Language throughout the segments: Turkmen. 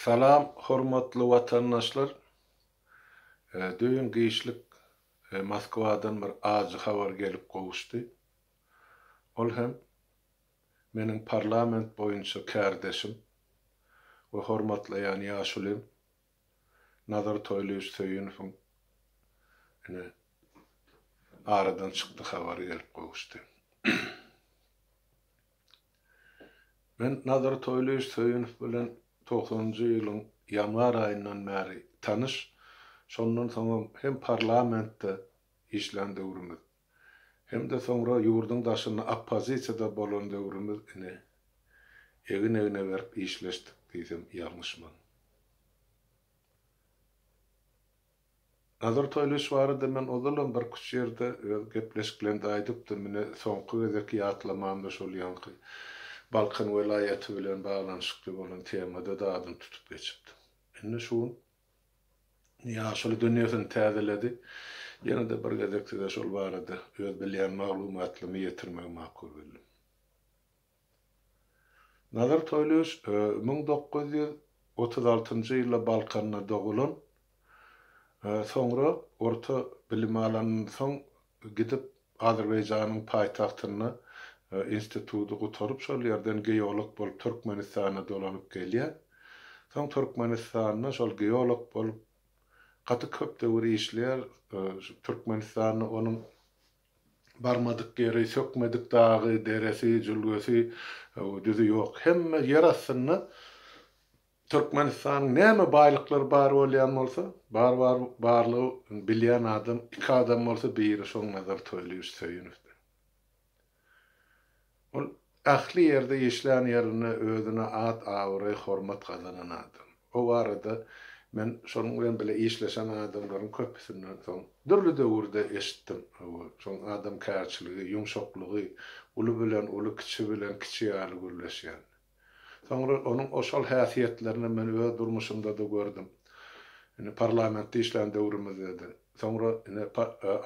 Salam hormatly watandaşlar. Düýn giçlik Moskwadan bir ajy habar gelip gowuşdy. Ol hem meniň parlament boýunça kärdeşim we hormatlaýan ýaşulym Nazar Toýlyýewiç Söýünowyň ine aradan çykdy habary gelip gowuşdy. Men Nazar Toýlyýewiç Söýünow bilen togsanynjy ýylyň ýanwar aýyndan bäri tanyş, şondan soňam hem parlamentde işlän döwrümiz, hem-de soňra ýurduň daşynda oppozisiýada bolan döwrümiz ine, egin-egne berip işleşdik diýsem ýalňyşman. Nazar Toýlyş barada men ozalam birküç ýerde öz gepleşiklerimde aýdypdym, ine soňky gezek ýatlamamda şol ýaňky Balkan welaýaty bilen baglanyşykly bolan temada-da adyny tutup geçipdim. Indi şu gün ýaşuly dünýesini täzeledi. Ýene-de bir gezek size şol barada öz bilýän maglumatlarymy ýetirmegi makul bildim. Nazar Toýlyýewiç 1936-njy ýylda Balkanda dogulan. Soňra orta bilim alanyndan soň gidip Azerbaýjanyň paýtagtynda instituty gutaryp, şol ýerden geolog bolup Türkmenistana dolanyp gelýär. Soň Türkmenistanda şol geolog bolup gaty köp döwür işleýär. Türkmenistanda onuň Barmadyk ýeri, sökmedik dagy, deresi, jülgesi, düzi ýok. Hemme ýer astynda Türkmenistanyň näme baýlyklary bar bolýan bolsa, bar bar barlygy bilýän adam, iki adam bolsa biri şoň Nazar Toýlyýewiç Söýünowdyr. Ol ähli ýerde işlän ýerinde özüne at-abraý, hormat gazanan adam. O barada men şonuň bilen bile işleşen adamlaryň köpüsinden soň dürli döwürde eşitdim. Hawa, şoň adamkärçiligi, ýumşaklygy, uly bilen uly, kiçi bilen kiçi ýaly gürleşýän. Soňra onuň o şol häsiýetlerini men öz durmuşymda-da gördüm. Indi parlamentde işlän döwrümizde-de, soňra ine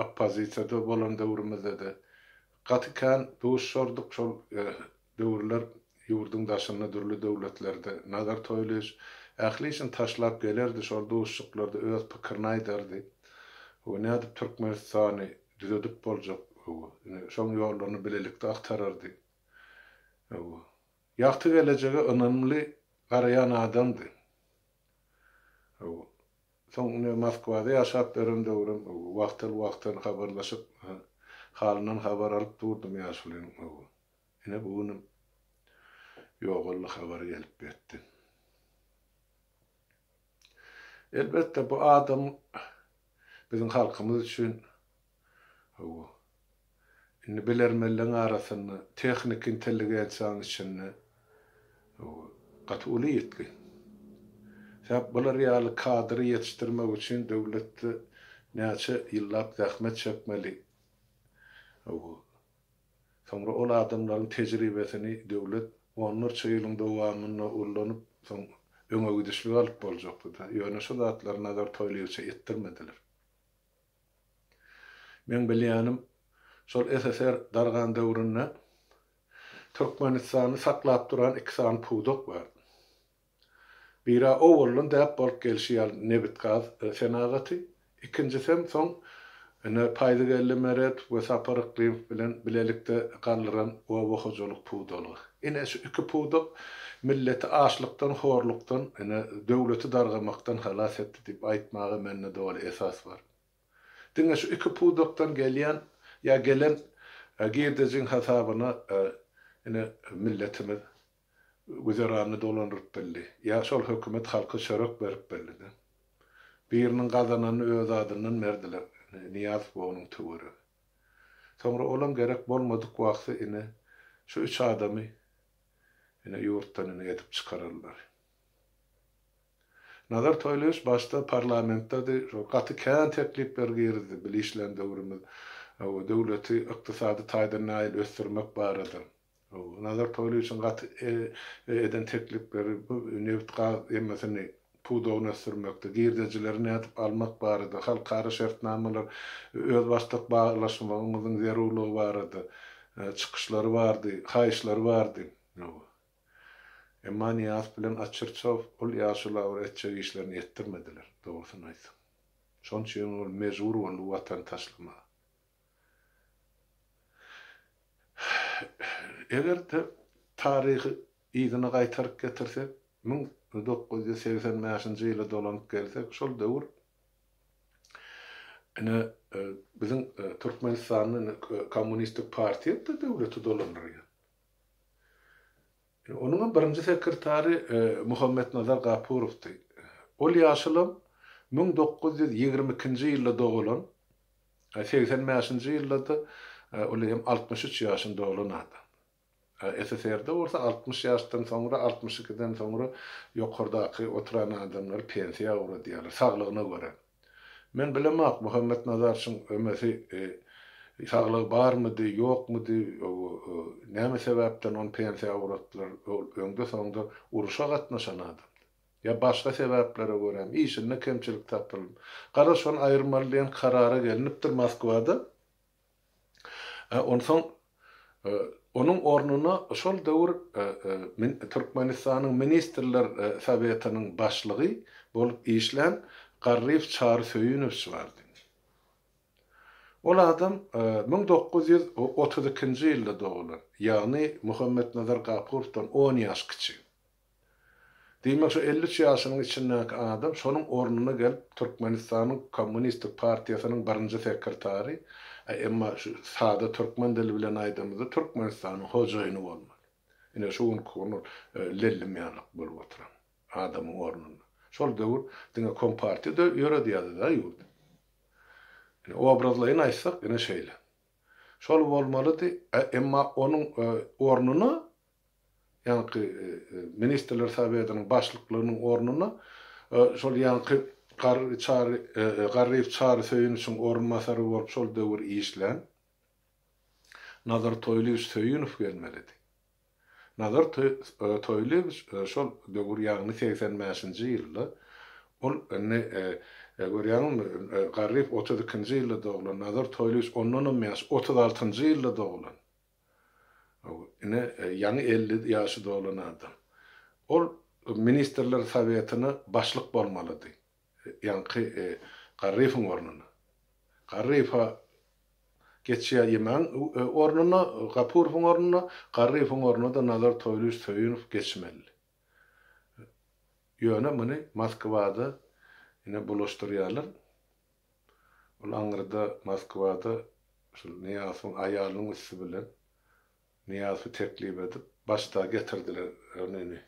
oppozisiýada bolan döwrümizde-de Gaty kän duşuşardyk şol döwürler ýurduň daşynda dürli döwletlerde. Nazar Toýlyýewiç ähli işini taşlap gelerdi şol duşuşyklarda öz pikirini aýdardy. We nädip Türkmenistany düzedip boljak ine şoň ýollaryny bilelikde agtarardy. Ýagty gelejege ynamly garaýan adamdy. Soň ine Moskwada ýaşap ýören döwrüm wagtal-wagtal habarlaşyp, halyndan habar alyp durdum ýaşulynyň. Ine bu günüm ýogaldy habary gelip ýetdi. Elbetde bu adam biziň halkymyz üçin Hawa. Indi bilermenleň arasynda, tehniki intelligensiýanyň içinde hawa, gaty uly ýitgi. Sebäp bular ýaly kadry ýetişdirmek üçin döwletde näçe ýyllap zähmet çekmeli. Hawa. Soňra ol adamlaryň tejribesini döwlet onlarça ýylyň dowamynda ullanyp, soň öňe gidişlik alyp boljakdy-da. Ýöne şu zatlary Nazar Toýlyýewiçe etdirmediler. Meň bilýänim, şol ssr dargan döwründe Türkmenistany saklap duran iki sany pudak bar. Biri owaldan däp bolup gelşi ýaly nebit-gaz senagaty, ikinjisem soň ine Paýzygeldi Meredow we Sapar Yklymow bilen bilelikde galdyran oba hojalyk pudalygy. Ine şu iki pudak milleti açlykdan, horlukdan, ine döwleti dargamakdan halas etdi diýip aýtmaga mende doly esas bar. Diňe şu iki pudakdan gelýän ýa gelen girdejiň hasabyna ine milletimiz güzeranyny dolandyryp bildi. Ýa şol hökümet halka çörek berip bildi-de. Biriniň gazananyny öz adyndan berdiler, Nyýazow we onuň töweregi. Soňra olam gerek bolmadyk wagty ine şu üç adamy ine ýurtdan ine edip çykararlar. Nazar Toýlyýewiç başda parlamentdedi, şol gaty kän teklipler girizdi bile işlän döwrümiz döwleti ykdysady taýdan nähili ösdürmek barada. Nazar Toýlyýewiçiň gaty eden teklipleri bu nebit-gaz hemmesini pudagyny ösdürmekde, girdejileri nädip almak barada, halkara şertnamalar özbaşdak baglaşmagymyzyň zerurlygy barada çykyşlary bardy, haýyşlary bardy. Emma Nyýazow bilen Açyrçow ol ýaşula bir etjek işlerini etdirmediler, dogrusyny aýtsaň. Şonuň üçin ol mejbur boldy watany taşlamaga. Eger-de taryhy yzyna gaýtaryp getirsek, 1985-nji ýyla dolanyp gelsek, şol döwür ine biziň Türkmenistanda ine kommunistik partiýa-da döwleti dolandyrýar. Onuňam birinji sekretary Muhammetnazar Gapurowdy. Ol ýaşulam 1922-nji ýylda dogulan, 85-nji ýylda-da ol hem 63 ýaşyny dolan adam. SSR-de bolsa 60 ýaşdan soňra, 62-den soňra ýokardaky oturan adamlary pensiýa ugradýarlar, saglygyna görä. Men bilemok, Muhammetnazarçyň ömesi saglygy barmydy, ýokmudy, näme sebäpden ony pensiýa ugratdylar, ol öňde-soňda urşa gatnaşan adamdy. Ýa başga sebäplere görämi, işinde kemçilik tapyldy. Garaz, şony aýyrmaly diýen karara gelnipdir Moskwada. Onsoň onuň ornuna şol döwür Türkmenistanyň Ministrler Sowetiniň başlygy bolup işlän Garryýew Çary Söýünowiç bardy. Ol adam 1932-nji ýylda doglan, ýagny Muhammetnazar Gapurowdan on ýaş kiçi. Diýmek, şu 53 ýaşynyň içindäki adam şonuň ornuna gelip, Türkmenistanyň Kommunistik partiýasynyň birinji sekretary, emma şu sada türkmen dili bilen aýdamyzda Türkmenistanyň hojaýyny bolmaly. Ine, şu günki gün ol lellim ýalyk bolup oturan adamyň ornunda. Şol döwür diňe Kompartiýa ýöredýärdi-dä ýurdy. Ine, obrazlaýyn aýtsak, ine şeýle. Şol bolmalydy, emma onuň ornuna ýaňky Ministrler Sowetiniň başlyklygynyň ornuna şol ýaňky Garry Çary Garryýew Çary Söýünowiçiň orunbasary bolup şol döwür işlän Nazar Toýlyýewiç Söýünow gelmelidi. Nazar Toýlyýewiç şol döwür ýagny 85-nji ýylda ol indi görýäňizmi Garryýew 32-nji ýylda doglan Nazar Toýlyýewiç ondanam ýaş 36-njy ýylda doglan. Ine, ýaňy 50 ýaşy dolan adam. Ol Ministrler Sowetine başlyk bolmalydy. Ýaňky Garryýewiň ornuna. Garryýew-a geçýär Ýemäň ornuna, Gapurowyň ornuna, Garryýewiň ornuna-da Nazar Toýlyýewiç Söýünow geçmelidi. Ýöne muny Moskwada ine bulaşdyrýarlar. Ol aňyrda Moskwada şol Nyýazowyň aýalynyň üsti bilen Nyýazowy teklip edip, başda getirdiler ony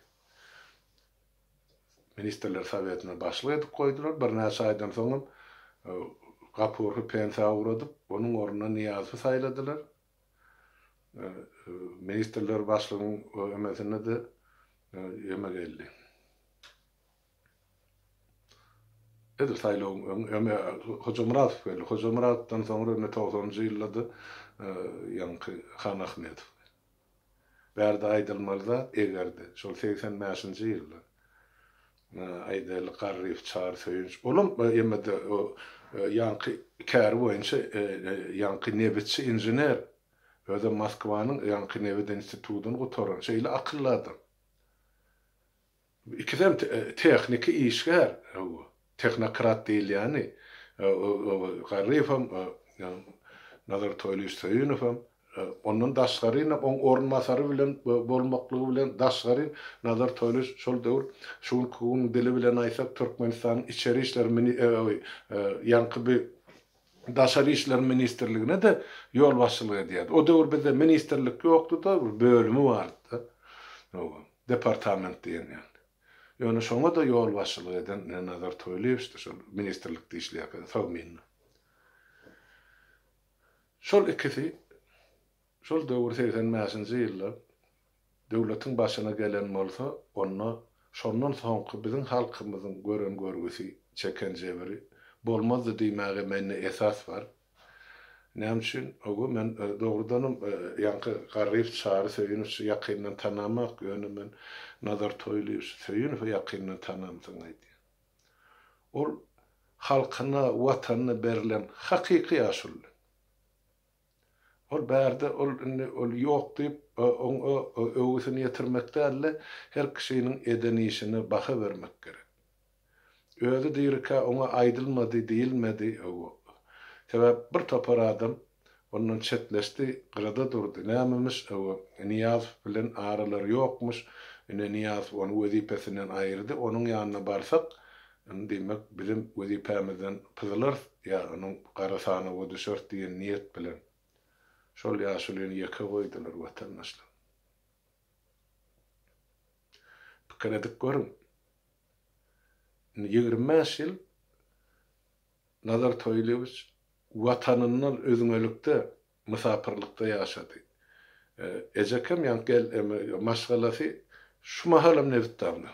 Ministrler Sowetine başlyk edip goýdular. Birnäçe aýdan soňam Gapurowy pensiýa ugradyp, onuň ornuna Nyýazowy saýladylar. Ministrler başlygyň ömesine-de eme geldi. Edil saýlawyň öňi öňe Hojamyradow geldi. Hojamyradowdan soňra ine togsanynjy ýylda-da ýaňky Han Ahmedow geldi. Bärde aýdylmaly zat, eger-de şol 85-nji ýylda aýdaýly Garryýew, Çary Söýünç, olam emede ýaňky käri boýunça ýaňky nebitçi inžener, özem Moskwanyň ýaňky nebit institutyny gutaran, şeýle akylly adam. Ikisem tehniki işgär, tehnokrat diýilýäni, Garryýewem, Nazar Toýlyýewiç Söýünowam, ondan daşgary oň orunbasary bilen bolmaklygy bilen daşgary Nazar Toýlyýewiç şol döwür şu günki günüň dili bilen aýtsak Türkmenistanyň içeri işler ýaňky bi Daşary işler ministrligine-de ýolbaşçylyk edýärdi. O döwür bizde ministrlik ýokdy-da, bir bölümi bardy-da. Departament diýen ýaly. Ýöne şoňa-da ýolbaşçylyk eden Nazar Toýlyýewiçdi, şol ministrlikde işleýärkä, Sowminde. Şol ikisi şol döwür 85-nji ýylda döwletiň başyna gelen bolsa, onda şondan soňky biziň halkymyzyň gören görgüsi, çeken jebiri bolmazdy diýmäge mende esas bar. Näme üçin? Hawa, men dogrudanam ýaňky Garryýew Çary Söýünowiçi ýakyndan tanamak, ýöne men Nazar Toýlyýewiç Söýünowy ýakyndan tanamsoň aýdýan. Ol halkyna, Watanyna berlen hakyky ýaşuly. Ol bärde ol indi ol ýok diýip oň öwgüsini ýetirmek däl-de, her kişiniň eden işine baha bermek gerek. Özi dirikä oňa aýdylmady, diýilmedi, sebäp bir topar adam ondan çetleşdi, gyrada durdy. Nämemiş, Nyýazow bilen aralary ýokmuş, ine Nyýazow ony wezipesinden aýyrdy, onuň ýanyna barsak, indi diýmek bizem wezipämizden pyzylarys ýa onuň gara sanawa düşeris diýen niýet bilen şol ýaşulyny ýeke goýdular watandaşlar. Pikir edip görüň. Indi 25 ýyl Nazar Toýlyýewiç Watanyndan üzňelikde, mysapyrlykda ýaşady. Ejekem ýaňky gel maşgalasy şu mahalam Nebitdagda.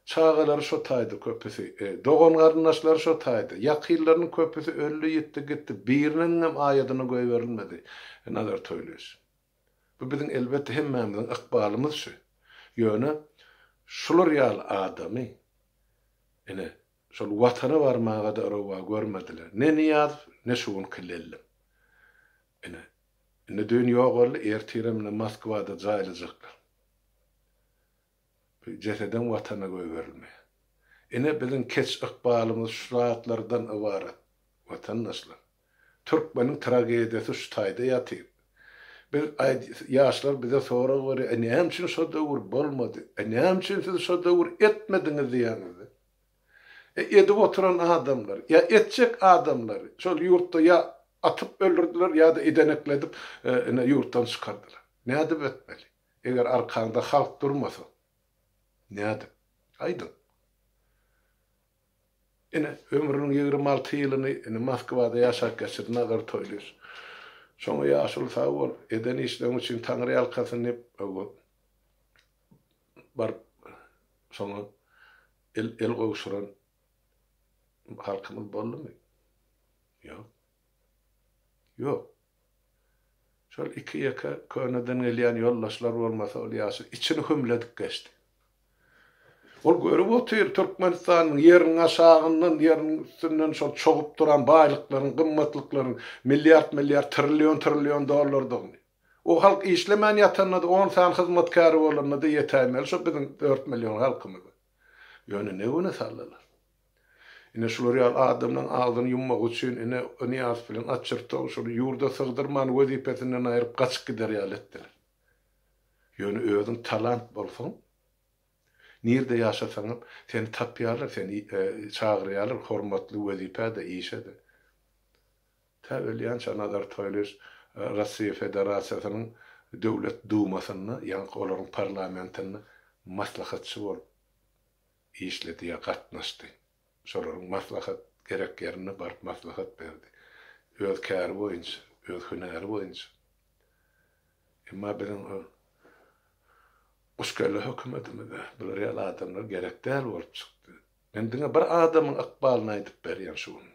Çagalary şo taýda köpüsi, dogan-garyndaşlary şo taýda. Ýakynlarynyň köpüsi öldi, ýitdi, gitdi. Biriniňem aýadyna goýberilmedi Nazar Toýlyýewiç. Bu biziň elbetde hemmämiziň ykbalymyz şu. Ýöne şular ýaly adamy ine şol watana barmaga-da rowa görmediler. Ne Nyýazow, ne şu günki Lellim. Ine, indi düýn ýogaldy, ertirem ine Moskwada jaýlajaklar. Bu jesedem watana goýberilmeýär. Ine biziň keç ykbalymyz şu zatlardan ybarat, watandaşlar. Türkmeniň tragediýasy şu taýda ýatyr. Biz ýaşlar bize sorag berýär, e näme üçin şo döwür bolmady? E näme üçin siz şo döwür etmediňiz diýýäňizde. E edip oturan adamlar, ýa etjek adamlary şol ýurtda ýa atyp öldürdiler ýa-da idenekledip ine ýurtdan çykardylar. Nädip etmeli? Eger arkaňda halk durmasa. Nädip? Aýdyň. Ine, ömrüniň 26 ýylyny ine Moskwada ýaşap geçirdi Nazar Toýlyýew. Şoňa ýaşuly sag bol, eden işleriň üçin Taňry ýalkasyn diýip, hawa, baryp şoňa el el gowşuran halkymyz boldumy? Ýok. Ýok. Şol iki-ýeke köneden gelýän ýoldaşlar bolmasa ol ýaşuly içini hümledip geçdi. Ol görüp otyr, Türkmenistanyň ýeriniň aşagyndan, ýeriniň üstünden şol çogup duran baýlyklaryň, gymmatlyklaryň milliard-milliard, trillion-trillion dollardygyny. O halk işlemän ýatanda-da, on sany hyzmatkäri bolanda-da ýetäýmeli şo biziň dört million halkymyza. Ýöne ne güne saldylar. Ine şular ýaly adamlaryň agzyny ýummak üçin ine Nyýazow bilen Açyrtow şony ýurda sygdyrman wezipesinden aýryp gaçyp gider ýaly etdiler. Ýöne özüň talant bolsaň, nirde ýaşasaňam seni tapýarlar, seni çagyrýarlar hormatly wezipä-de, işe-de. Tä ölýänçä Nazar Toýlyýewiç Russiýa Federasiýasynyň Döwlet Dumasynda, ýaňky olaryň parlamentinde maslahatçy bolup işledi ýa gatnaşdy. Şolaryň maslahat gerek ýerinde baryp maslahat berdi. Öz käri boýunça, öz hünäri boýunça. Emma biziň o guşkelle hökümetimize bular ýaly adamlar gerek däl bolup çykdy. Men diňe bir adamyň ykbalyny aýdyp berýän şu gün.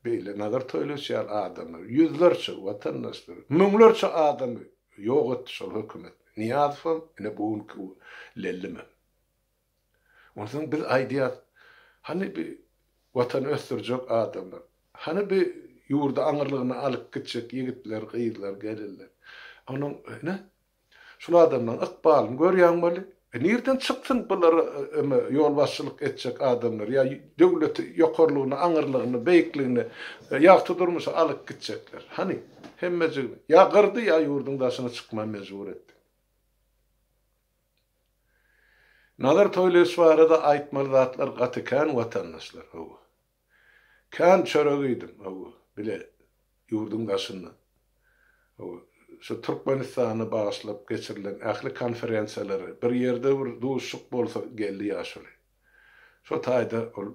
Beýle Nazar Toýlyç ýaly adamlar, ýüzlerçe watandaşlar, müňlerçe adamy ýok etdi şol hökümet. Nyýazowam, ine bu günki Lellimem. Onsoň biz aýdýas, hany bi Watany ösdürjek adamlar, hany bi ýurdy aňyrlygyna alyp gitjek ýigitler, gyzlar, gelinler. Onuň, ine, şul adamlaryň ykbalyny görýäň weli, e, nirden çyksyn bulara eme ýolbaşçylyk etjek adamlar ýa döwleti ýokarlygyna, aňyrlygyna, beýikligine, ýagty durmuşa alyp gitjekler. Hany, hemmejigini ýa gyrdy, ýa ýurduň daşyna çykma mejbur etdi. Nazar Toýlyýewiç barada aýtmaly zatlar gaty kän watandaşlar hawa. Kän çörek iýdim hawa bile ýurduň daşynda. Hawa şu Türkmenistana bagyşlap geçirilen ähli konferensiýalara bir ýerde bir duşuşyk bolsa geldi ýaşuly. Şo taýda ol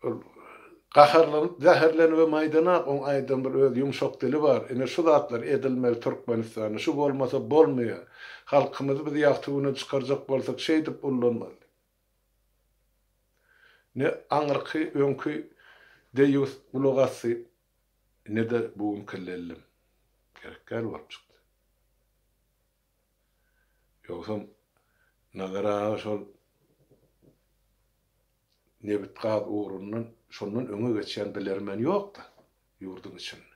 ol gaharlanyp, zäherlenibem aýdanak, oň aýdan bir öz ýumşak dili bar. Ine şu zatlar edilmeli Türkmenistanda, şu bolmasa bolmaýar. Halkymyzy biz ýagty güne çykarjak bolsak şeýdip ullanmaly. Ne aňyrky öňki deýýus gulak asdy, ne-de bu günki lellim. Gerek däl bolup çykdy. Ýogsam Nazar aga şol nebit-gaz ugrundan şondan öňe geçýän bilermen ýok-da ýurduň içinde.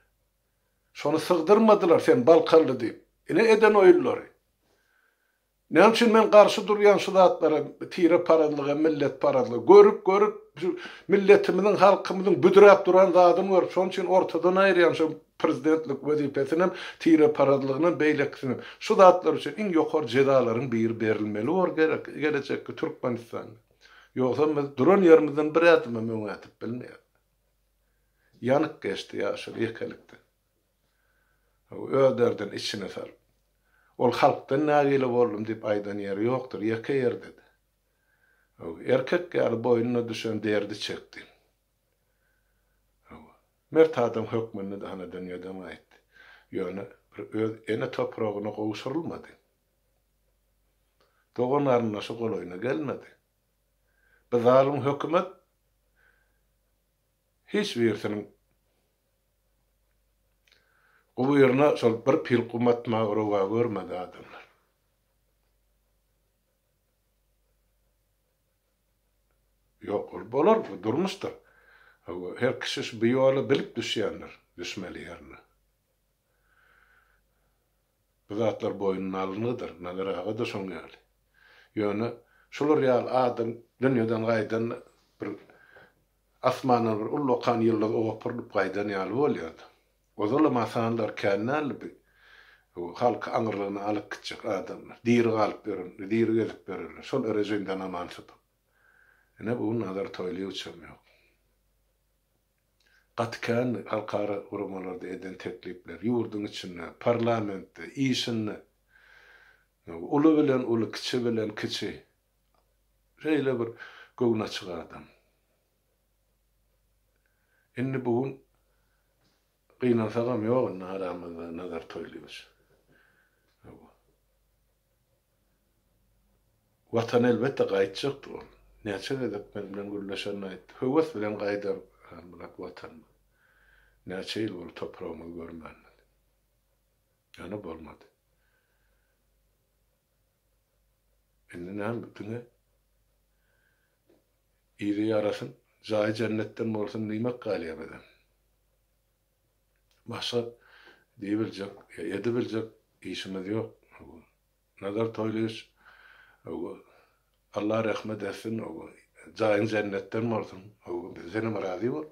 Şony sygdyrmadylar sen balkanly diýip. Ine eden oýunlary. Näme üçin men garşy durýan şu zatlara tireparazlyga milletparazlyga görüp görüp şu milletimiziň halkymyzyň büdräp duran zadyny görüp şonuň üçin ortadan aýyrýan şu prezidentlik wezipesinem tireparazlygynam beýlekisinem şu zatlar üçin iň ýokary jezalaryň biri berilmeli bor gerek gelejekki Türkmenistanda ýogsam biz duran ýerimizden bir ädimem öňe ädip bilmeýäris ýanyk geçdi ýaşuly ýekelikde. Öz derdini içine salyp. Ol halkdan nägile boldum diýip aýdan ýeri ýokdur, ýeke ýerde-de. Erkek ýaly boýnuna düşen derdi çekdi. Mert adam hökmünde-de hana dünýeden gaýtdy. Ýöne bir öz ene topragyna gowşurylmady. Dogan-garyndaşy golaýyna gelmedi. Bu zalym hökümet hiç birisiniň Gubyryna şol bir pil gum atmagy rowa görmedi adamlar. Ýok, ol bolar, bu durmuşdyr. Her kişi şu bu ýola bilip düşýändir, düşmeli ýerine. Bu zatlar boýnuna alyngydyr, Nazar aga-da şoň ýaly. Ýöne şular ýaly adam dünýeden gaýdanda bir Asmandan bir ullakan ýyldyz opurylyp gaýdan ýaly bolýardy. Ozalam asanlar kän däldi bi halky aňyrlygyna alyp gitjek adamlar. Diri galyp ýören, diri gezip ýörenler. Şol režimden aman sypyp. Ine bu gün Nazar Toýlyýewiçem ýok. Gaty kän halkara guramalarda eden teklipleri, ýurduň içinde, parlamentde, işinde. Uly bilen uly, kiçi bilen kiçi. Şeýle bir göwnaçyk adam. Indi bu gün gynansagam ýok indi aramyzda Nazar Toýlyýewiç. Watana elbetde gaýtjakdy ol. Näçe gezek men bilen gürleşende aýtdy. Höwes bilen gaýdar Halmyrat Watanyma. Näçe ýyl boldy topragymyzy görmänimiz. Ýöne bolmady. Indi näme diňe yzy ýarasyn, jaýy jennetden bolsun diýmek galýar bize. Başga diýibiljek, edibiljek işimiz ýok. Nazar Toýlyýewiç, Allah rehmet etsin, jaýyň jennetden bolsun, biz senem razy bol.